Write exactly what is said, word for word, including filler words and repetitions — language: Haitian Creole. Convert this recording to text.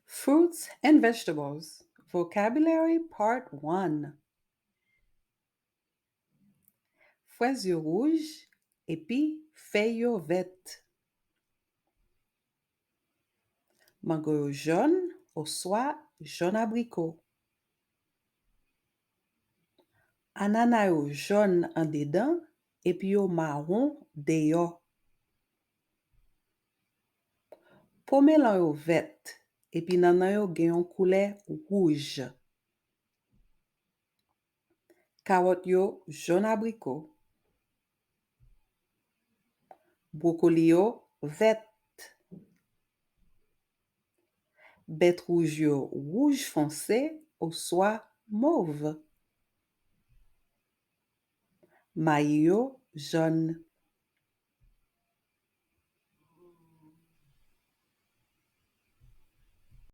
Fruits and vegetables. Vocabulary Part one. Frèz yo wouj epi fèy yo vèt. Mango yo jòn oswa jòn abriko. Anana yo jòn andedan epi yo mawon deyò. Pòmelan yo vèt epi nannan yo gen yon koulè wouj. Kawòt yo jòn abriko. Bwokoli yo vèt. Bèt wouj yo wouj fonse oswa mov. Mayi yo jòn.